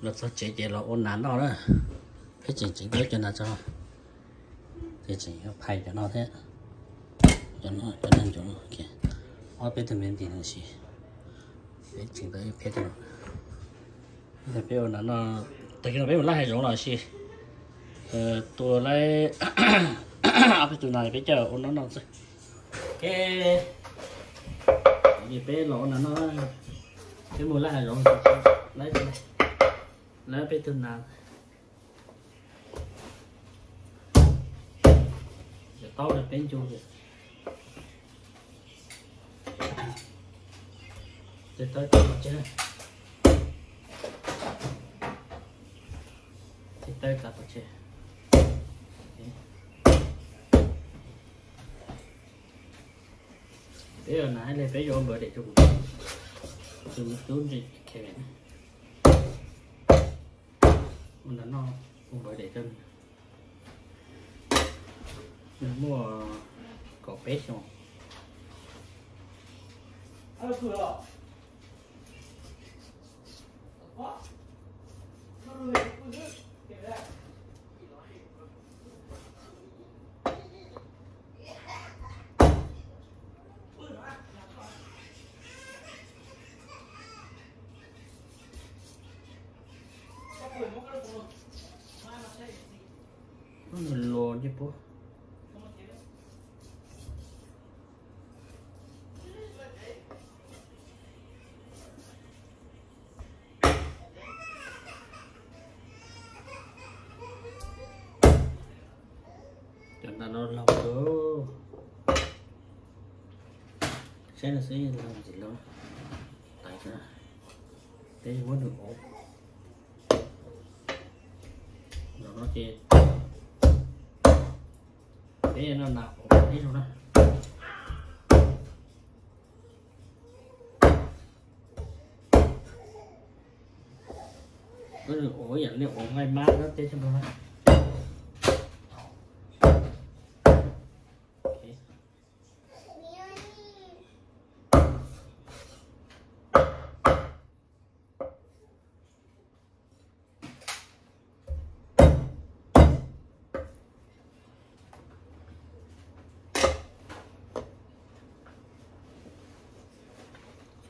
Los txog tsev ces los ua nas noj na. Peb tseem tseem tau cov nas tso, ces tseem phais cov no thiab. Cov no, cov no, cov no, ob peb tug me ntsis no sis peb tseem tau ib phiab no. Peb ua nas noj, tag kis no peb mus laij hav zoov los sis tua laib ob peb tug nas peb coj ua noj noj xwb. Ces peb los ua nas noj, peb mus laij hav zoov, laib, laib peb tug nas. Taub rau peb ncu. Tes taw tas pov tseg. Tes taw tas pov tseg. Peb ua nas li peb yuav ua npawv daim rau kuv tus me tub ntse Kevin. Ua nas noj, ua npawv daim rau nws. Nws muaj kaum peb xyoo. Nws luas ncej puab. Cov nas no laug lawm. Saib no xwb, laug ntxim laug. Tais, peb muab nws ua no ces peb no nas ua ib zaug na. Ua yam li ua nqaij mab no tej xwb no.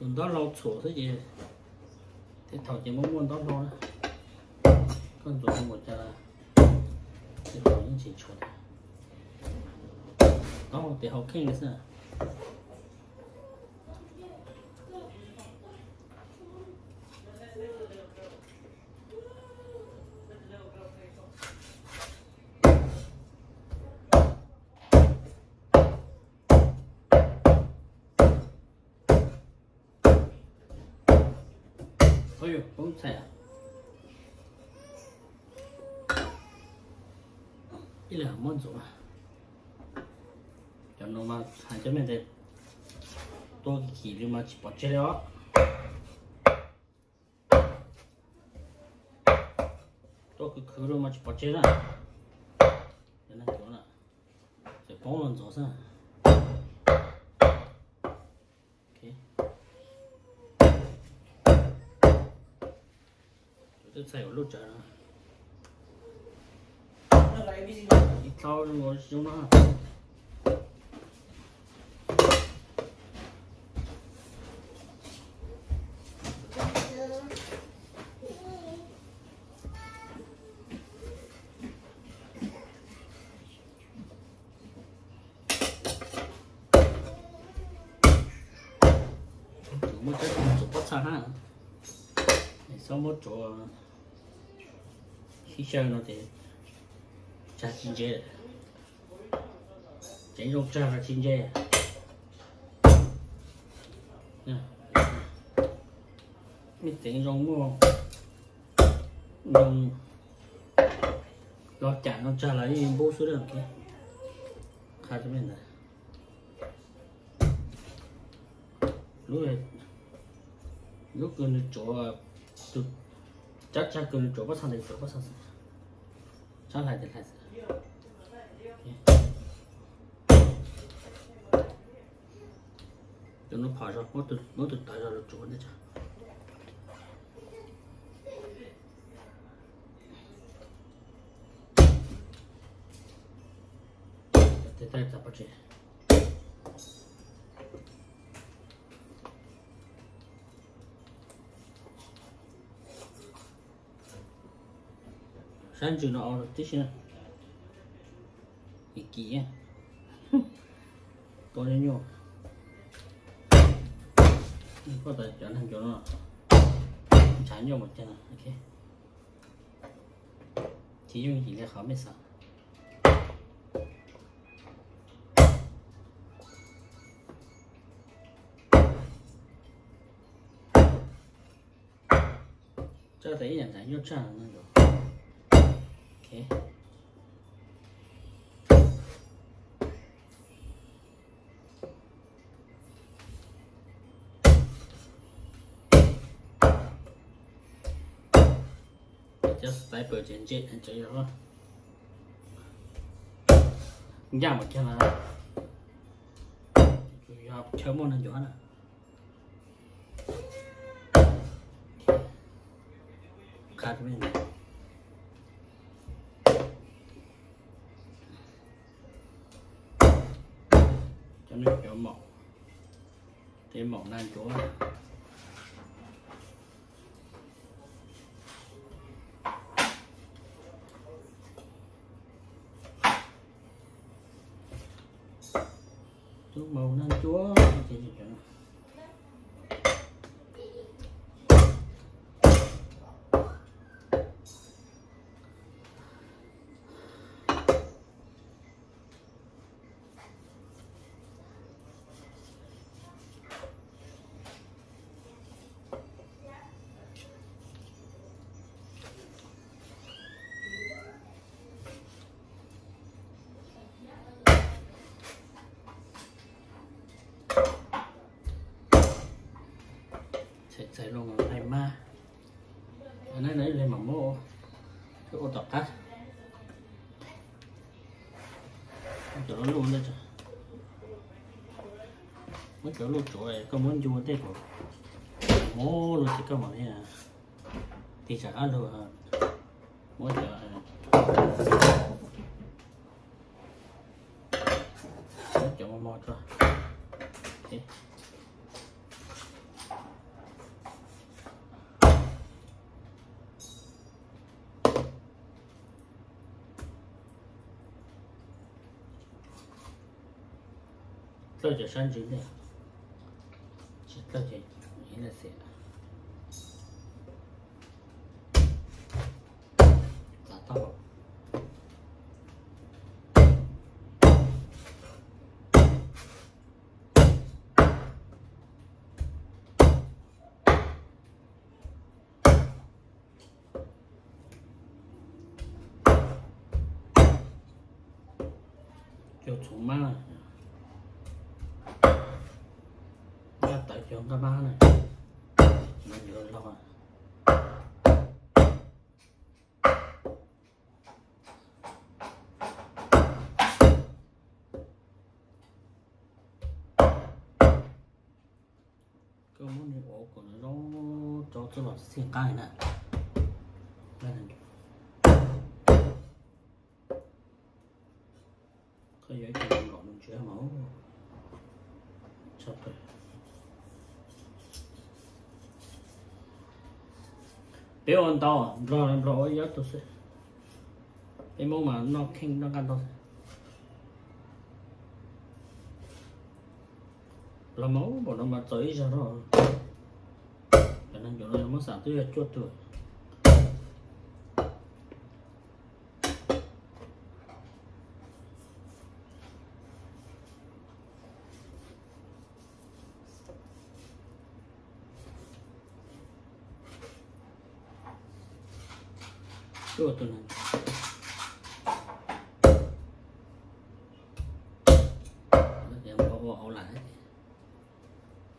Txhuam ntaub hlau txhuam xwb ces tej thaum ces muaj muaj ntaub hlau na. Koj ntxuav mus cas ces yeej tsis tshua. Ntaub hlau tes hau kheej li xwb. Poob txhais. Ib leeg muab ntxuav. Cov no mas hais cov me ntsis tuaj kim li mas tsis pom tseg li os. Tuaj khwv khwv li mas tsis pom tseg na. Txawm poob los ntxuav xwb. Twb txhais ua lub tsawv no. Ib thau zoo no. Muab tsuav pob txha na, txhob muab tsuav sib xyaw no ces tsag tsis ntse. Tseev zoo tsag los tsis ntse. Mej tseev zoo muaj zoo los cam no tsag los yeej npub xwb. Qha rau mej ntawd. Lub, lub kws nws tsuav, tus tsab tsag kws nws tsuav pob txha ntawd tsuav pob txha xwb, tsab hlais tes hlais xwb. Cov no phom zog, muab tus tawv zog los tsuav ntej tsag. Txav pov tseg. Sab ntsws no tib si na. Kim kim, tua nyuaj nyuaj. Koj tas cov neeg cov no ntshav nyuaj mas cag. Tsis yooj yim li qhov mej xav. Txawj tas ib yam ntshav nyuaj tshaj no. Cov sniper ces ntse cov yog ncaj mas cag na. Yog chaw muaj neeg ncuav na. Qha rau mej, cov neeg cov maum, tej maum nag ncuav. Tus maum nag ncuav ces Txhais txhais los hais mas, nej mam muab ua tom qab. Muab cov luj, muab cov luj tsuav, koj muab ncu tej kom mos lug ces koj mam li tig tsam qab lug. Muab cov, muab cov mos mos rau. Dlawb cov sab ntsws ntej, tsis dlawb ces ib leeg xiam. Txav tau. Cog txhuv mab, nqaj tawv cog nqaj mab na, no yuav log. Koj muab nws ua kom nws zoo rau txuj lom txij nqab na. Koj yuav ib co nkaum nws ntsiav mas tshaj plaws. Peb ua ntau, Nplog Nplog ua ib ob tug xwb. Peb Hmoob mas noj kheej noj nqaj ntau xwb. Los mas npaum no mas txaus ib zaug rau. Cov neeg ncuav no muab xam twb yog cuaj tug. Cuaj tug neeg. Ua hauv lawm.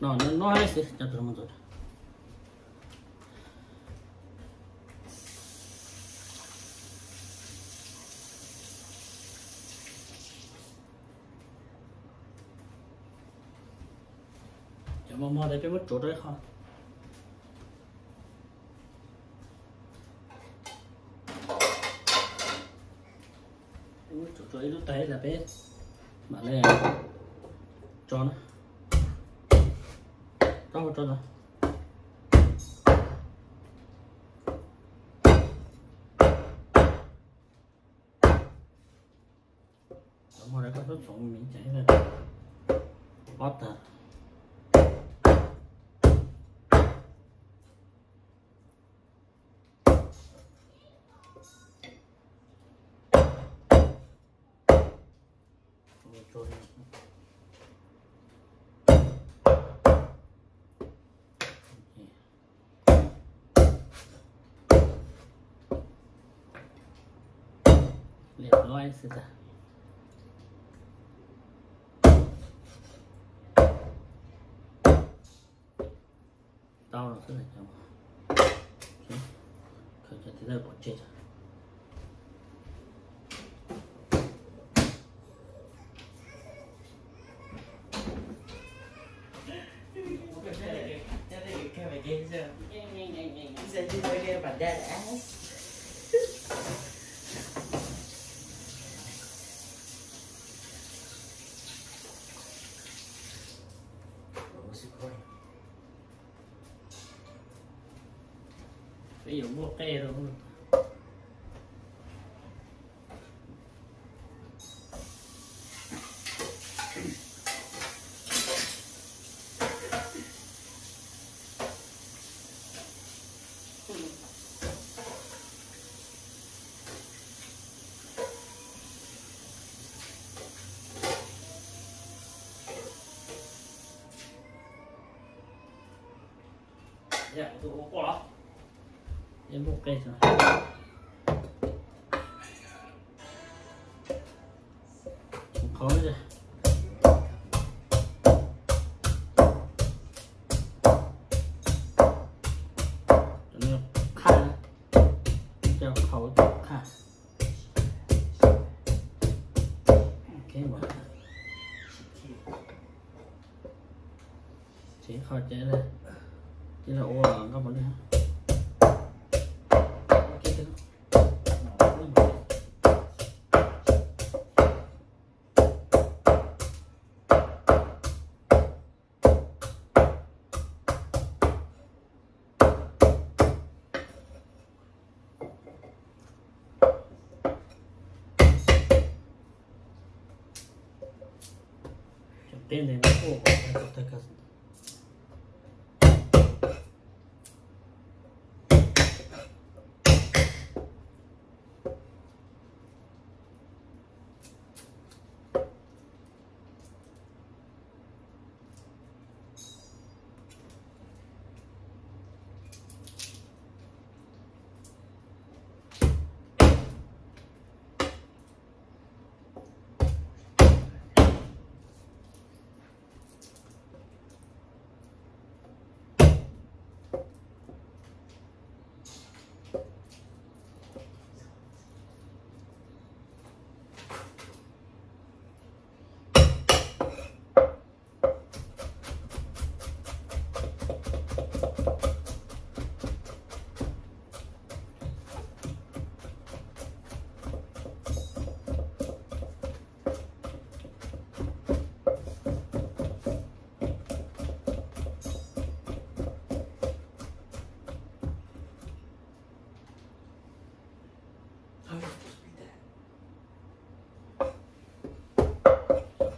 No no xwb cov tus mus ntxuav. Cov mos mos ntawd peb muab tsuav rau ib qho. Peb muab tsuav rau ib lub taig los peb Mam li tso na, tso tso na. Cov mov no koj txhob txhoov miv ces pob tag. Liam loj xwb tas. Tau los xwb, khaws cov tiv lawj pov tseg. Peb yuav muaj qej rau. Ua qej, qhov qhaj, cov qhov qhaj. Tsev qhov ces ces los ua nkauj npaum li. Cov qej ntawd kuj ua tau tag kawg.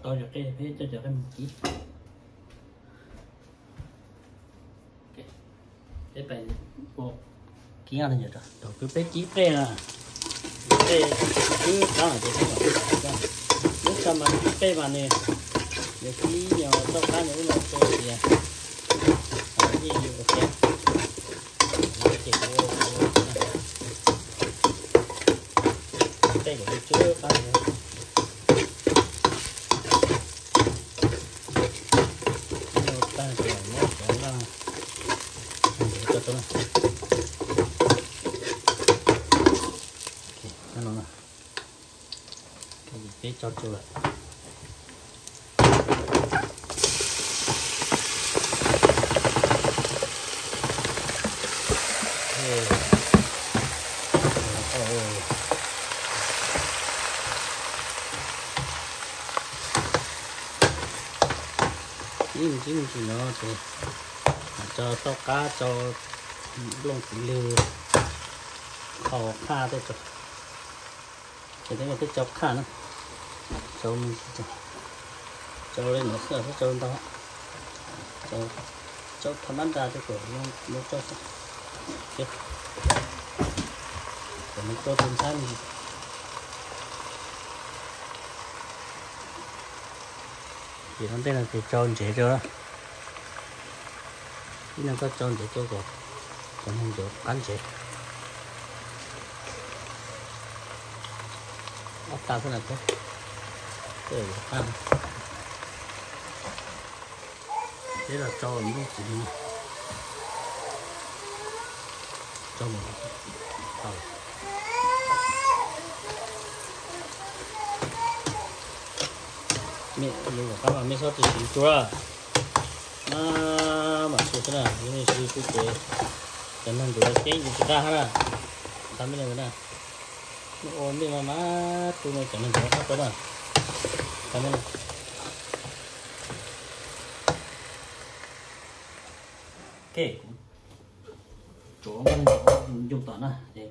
Tau cov qej peb coj cov qej mus kib. Peb pais ua kib, thaum peb kib qej na, qej twb qab ces peb mam kib qej, lub sij hawm mas kib qej mas nws, nws kib yog toj qab nws ub no rau tias yeej yus ua kiag. Ces kuv ua, kuv ua na, kib qej kuv twb qab no. Ua tag ces muab cov no, cov no, no, peb tso tsua lawm. Ntsib me ntsis no ces tso taub qab, tso nplooj txiv lws, qhau qhaj tej tso. Ces tej no peb tso qhaj na, tso me ntsis, tso li no xwb, txhob tso ntau, tso tha mab nra rau kom lub roj xwb. Kom nws tuaj tu ntxhab me ntsis. Ces ua ntej no ces tso ntsev rau, ib no koj tso ntsev rau kom cov neeg ncuav qab ntsev. Ob tag xwb na, tej yuav qab. Peb los tso nplooj txiv lws, tso mus. Mej yuav kom qab mas mej txhob tsis siv cua, maj mam su xwb na, yog mej siv su ces cov neeg ncuav ceeb yus tsis qab hab na. Qab mej leej ntawd na, mej ua mej maj maj su no cov neeg ncuav qab tau na. Qab mej leej. Ok, kuv tsuav nplooj ncoo tom na, ces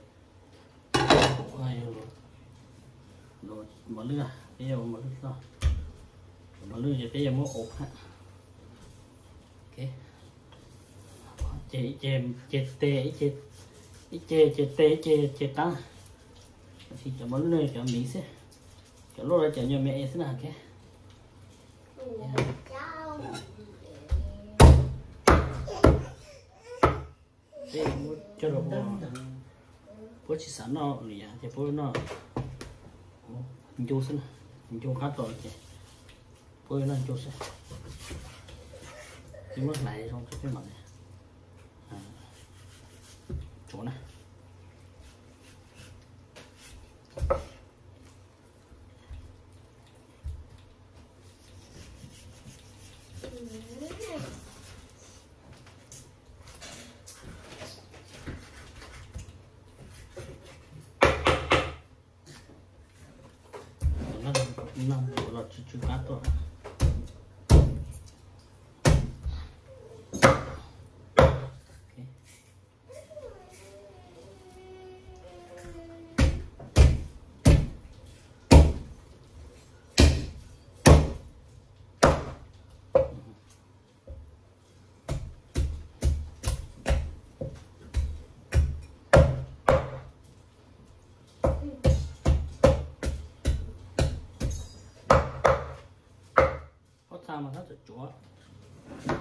mos lwj, peb yuav mos lwj, mos lwj ces peb yuav muab ua hab. Ces ib ce ces tes, ib ce ces tes, ib ce ces qab. Tab sis cov mos lwj no cov miv xwb, cov loj no cov nyuag me es xwb na. Ok. Peb muab coj los ua, puab tsis xav noj lwm yam ces puab noj ncoo xwb na, ncoo qab tau ces puab noj ncoo xwb. Peb muab hlais zoo rau peb mam li tsuav na. Los tsw tsw qab tuaj. Pob txha mas txhob txawm tsuav,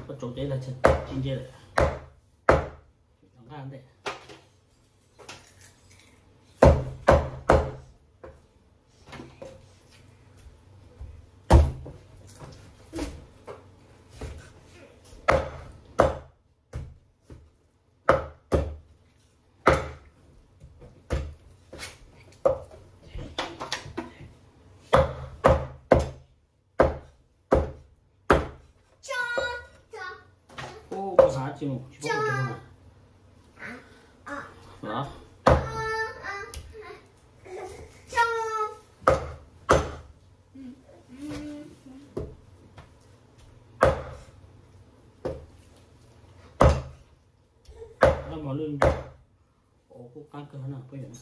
koj tsuav ces tsis ntse lawm. Nqa ntej. Ub, koj hav tsis mus tsis paub ua tsaug na. Los. Loj mos lwj, ua kuj qab kawg na peb yom.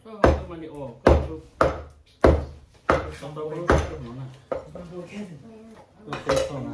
Koj mas li os, koj tau lub no na. Koj tau na.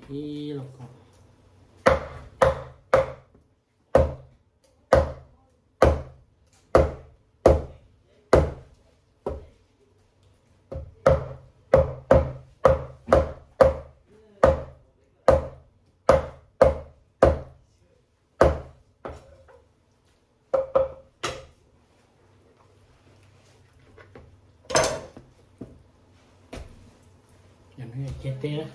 Ib los ko. Cia teb,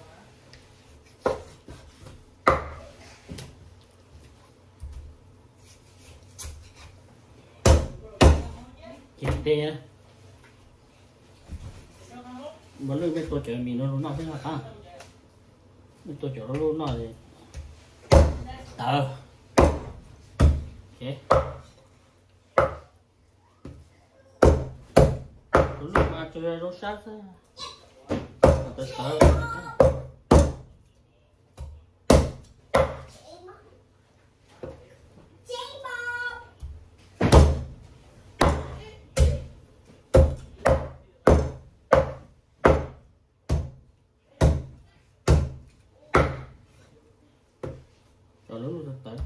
cia teb. Npau lwj mej tua cov mis no lug noj xwb no qab. Mej tua cov lub noj tawv. Tus lwj mas tsuas yog zoo sab xwb. Tawv tawv. Cov lub lub tawv.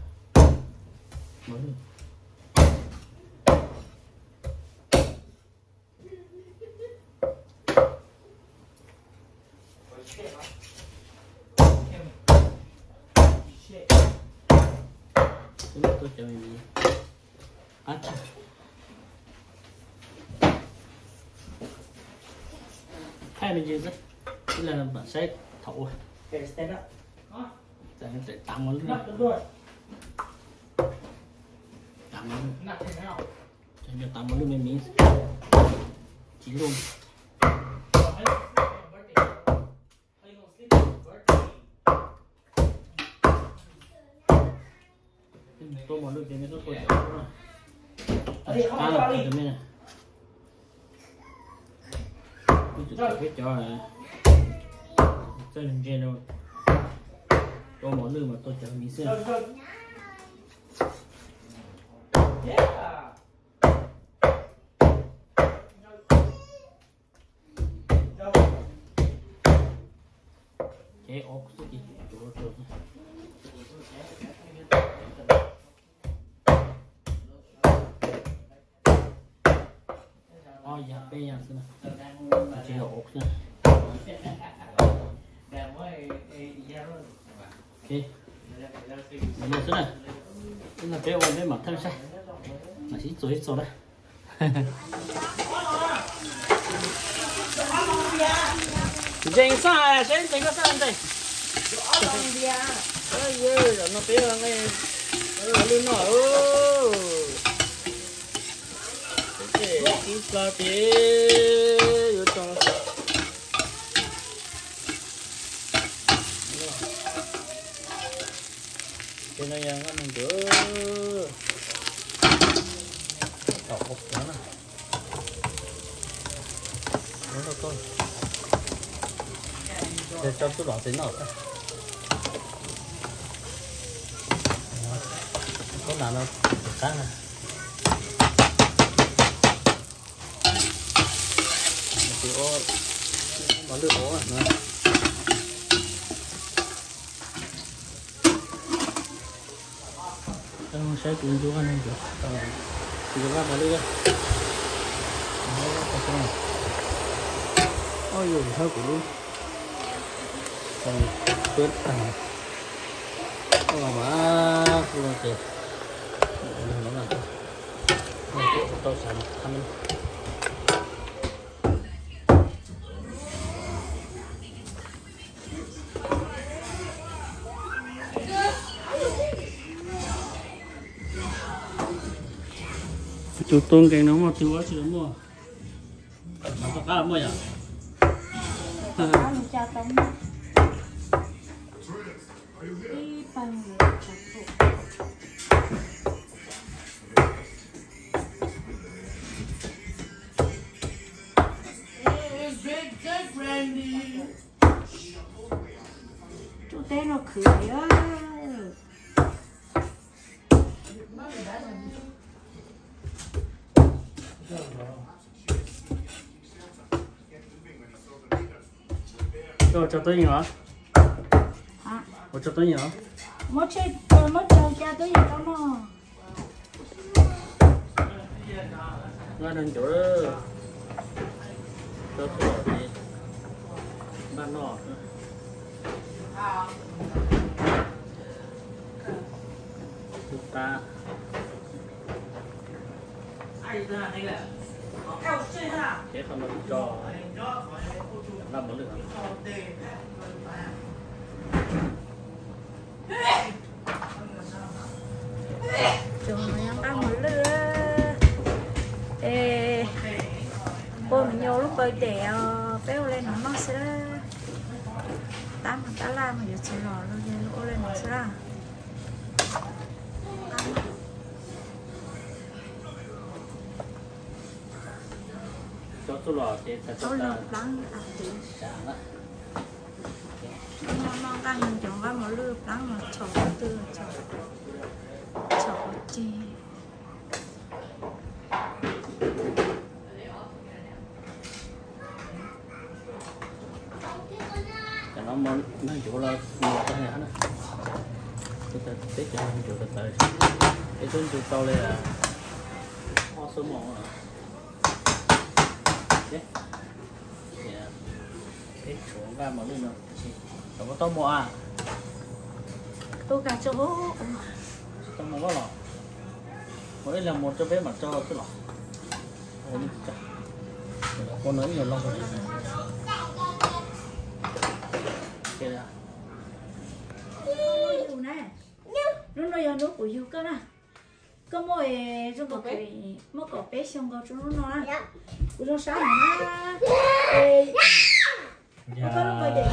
Tua cov me mis. Thaij me ntsis xwb, ib leeg mam saib thaum ua. Txawm tas mos lwj, tas mos lwj, tas mos lwj me mis tsis luaj. Tua mos lwj ces mej tuaj tua cov, tab lawm tus me, ib tug peb cov txawj ntse rau, tua mos lwj mas tua cov mis xwb. Ces ov xwb ces tsuav rau. Ob yam peb yam xwb na, tsis yog ov xwb. Mus no xwb na, ib no peb ua peb mam thaij saib, mam sib txuas sib txuas na. Ntseeg xwb, saib ntseeg koj xwb ntseeg. Zaum no peb ua lwj noj. Ib plag ces yuav tso. Ces no yog neeg nkawd tau ua qhuav na. Ces tso tub los tes noj. Tub nas no qab na. Mos lwj ov no. Saib kuv ntsuab neeg, kuv ntsuab mos lwj. Ob yus saib kuv lub, tuab tag, ua mas kuv ces tau sav. Tus tu nkees no muaj, tus ua tsis muaj. Mas koj qab muaj yom? Tus teb no khwv. Tso tau yeej os. Muab tshem, muab tsaws xya twb yim rau no. Nqa nrog ncuav, rau txuj lom ces npaj noj. Tus qab ces qhov no tso nqaj mos lwj no. Tus no yog nqaj mos lwj. Es ua mus nyuas lub paws dem os, peb ua li no noj xwb. Tab mas tab laj mas yuav tsis los los yog ua li no xwb laj. Tso txuj lom ces txhais tau los plab. Noj noj nqaj no cov nqaj mos lwj plab los txhom qhov twg, txhom qhov ceg. Cov no noj ncuav los mus tag na. Peb cov ncuav tawv tawv, peb twb ncu tau li ob xuab moos. Peb tshuav nqaj mos lwj no, xyov puas tau mus a. Tsis tau mus los, mus ib leeg mus rau peb mam tso xwb los. Ua no ib nyuag loj. Hnub no yog hnub kuv yug koj na. Koj muaj, muaj kaum peb xyoo nkaus rau hnub no na. Kuv zoo sab heev na. Koj lub paws dem,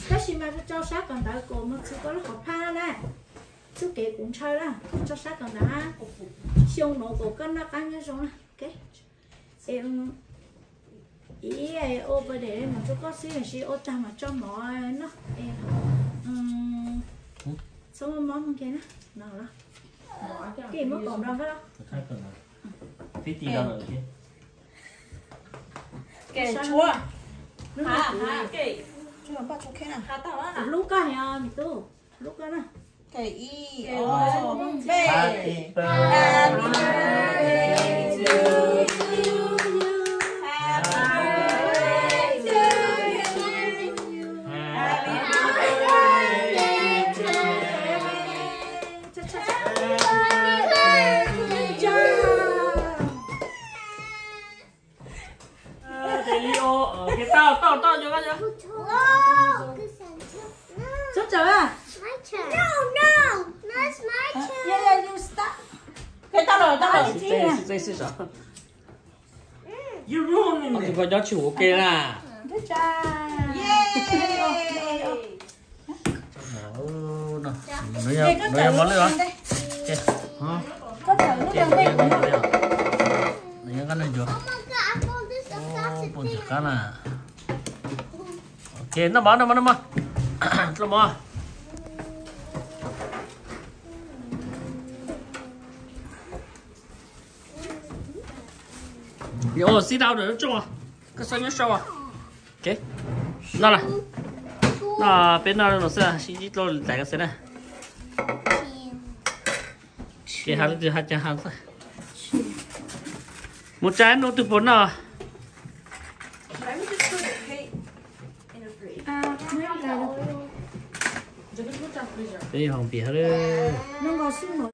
tab sis mas tso sab kawm ntawv kom mus txug koj lub qhov phaj na. Txuj kev kuv ntshaw na, tso sab kawm ntawv. Xyoo no kom koj noj qab nyob zoo na. Ib ua paws dem li no rau koj xwb, tiam sis ua tag mam tso mov noj. Txhob muaj mob mus nkeeg na. No los, koj muab kaum nrog npaj los. Hlub koj heev os me tub, hlub koj na. Tau tau tau, txhob tsaws a. Tau lawm, tau lawm. Tus ko nyob tsis ua ke na. Nws yog mos lwj os. Nws yog nqaj ncuav. Puas ntxim qab na. Ok, noj mov, noj mov, noj mov. Dlua mov. Yuav ua sit down ntawm lub rooj, koj txhob nyob saud. Ok, noj lawm. Noj, peb noj no xwb, sib ntsib dlua tais ko xwb na. Ces has lub twg has cas has xwb. Mus tsa nub twg puas noj. Peb hau npias lawm.